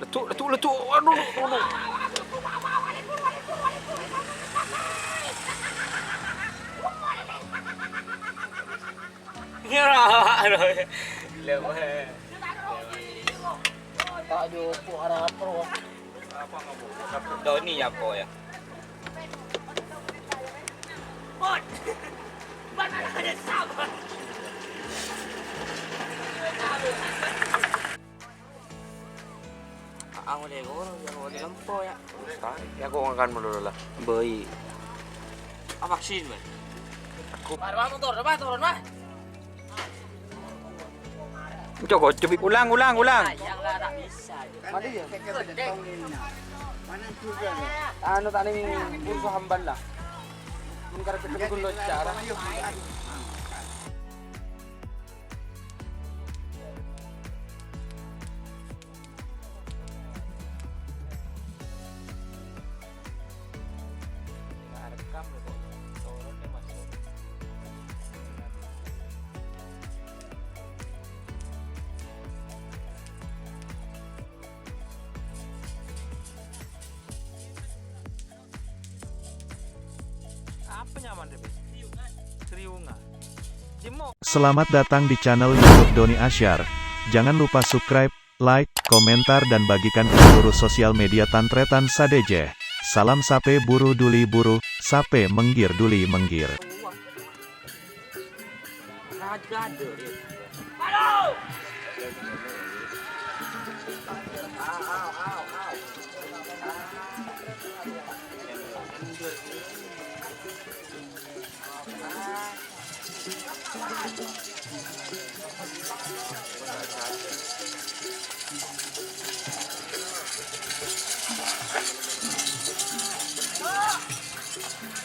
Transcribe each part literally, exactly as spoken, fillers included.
Leddu', leddu', leddu'. Aduh, aduh, aduh. Nyerah. Gila, weh. Ta' jhuko' arapa, wah. Doni nyapa, ya? Ang udah guru, yang udah lempo ya. Ya, aku ngakan dulu lah. Baik. Apa sih, Mas? Aku. Wah, wah, motor, wah, turun, wah. Cok, cok, ulang, ulang, ulang. Yang lah tak bisa. Mati ya? Anu, tak ning bursa hamban lah. Mungkar ketemu lo cara. Apa nyaman deh, Bes? Seriungan. Jemo. Selamat datang di channel YouTube Doni Asyar. Jangan lupa subscribe, like, komentar, dan bagikan ke seluruh sosial media Tan Tretan sadhâjâ. Salam sapè buru duli buru, sapè menggir duli menggir.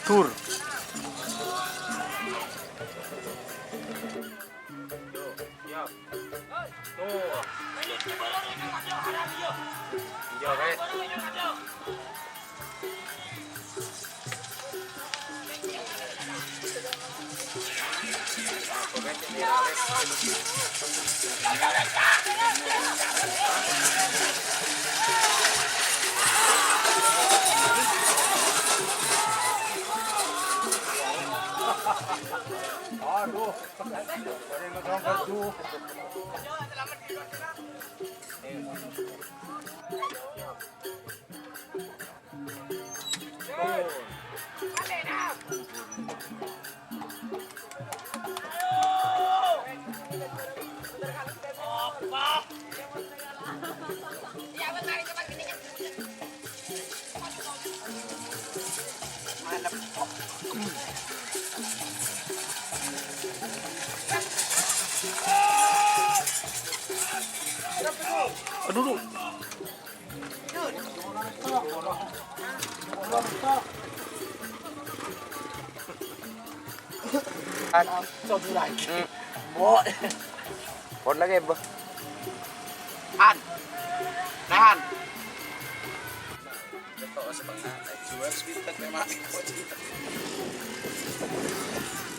Tur. Tuh, ya. Tuh. Iya, Rek. Aduh. Aduh, duh. An. Sobri lagi. Hmm. Bo. Pon lagi, Bo. Han. Nah, Han. Betok setengah, jual sepitek memang.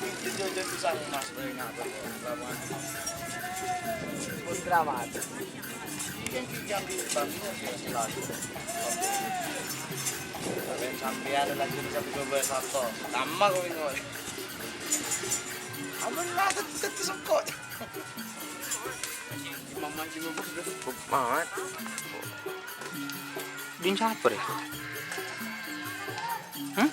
Itu jajan pisang, Mas, boleh ngatur. Pun keramat. Yang kijang di Bangor, ya, selalu. Sampeyan lagi bisa coba satu. Sama kok ini. Aman lah, tetep, tetep sengkok. Mama juga bos, bos. Mat. Din siapa deh? Hah?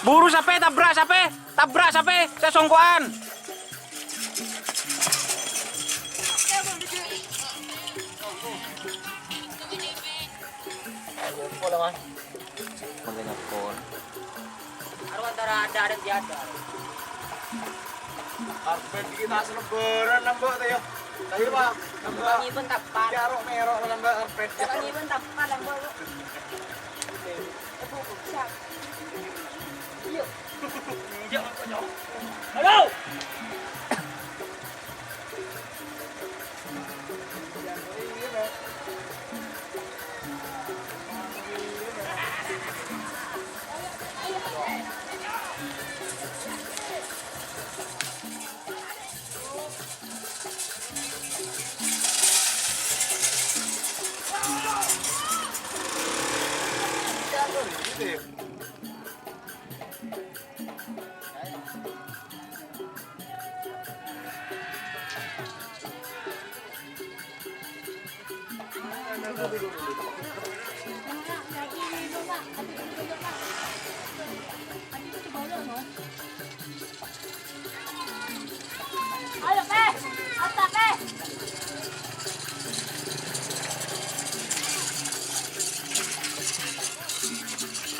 Buru sapè, tabrak sapè, tabrak sapè, sè songko'an. Pola, Mas. Mangkèn ngakon. Aro antara ada dan tiada. Karpet kita selebaran, Mbok, ta, ya? Tapi, Pak, Mbok. Ngiben tapan. Ya, rok merok, Mbok, karpet. Kalau ngiben tapan, Mbok. Iya. Iya, Mbok, nyok. Halo.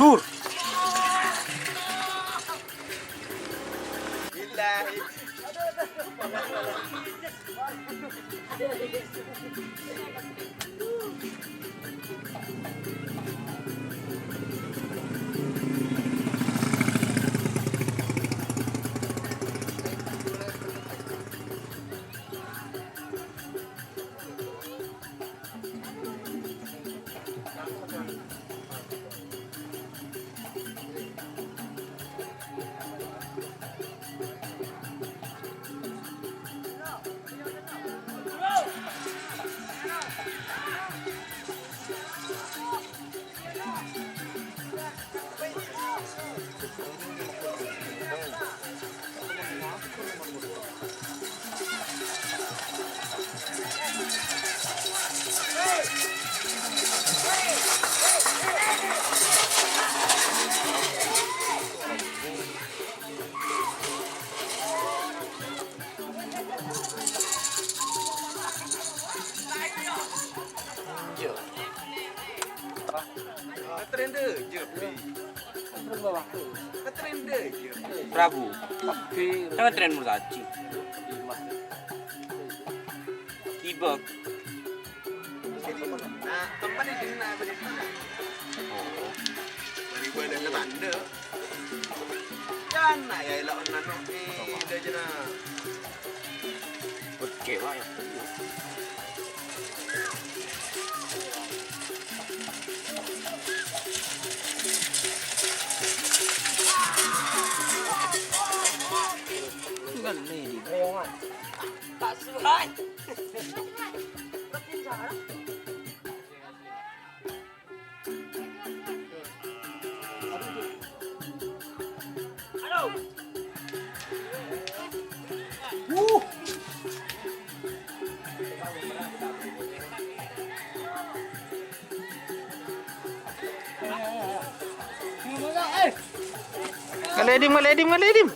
Dur. Katrenda aja, Bli. Katrenda aja. Prabu. Jangan tren mulu saja. Kibak. Nah, tempat di sini, nah, bener. Oh. Dari gua ada tanda. Kan, nah, ya, elah, nano, nih, udah aja, nah. Oke, wah, ya. Kan nih, di. Tak suai. Ngaledim, ngaledim, ngaledim.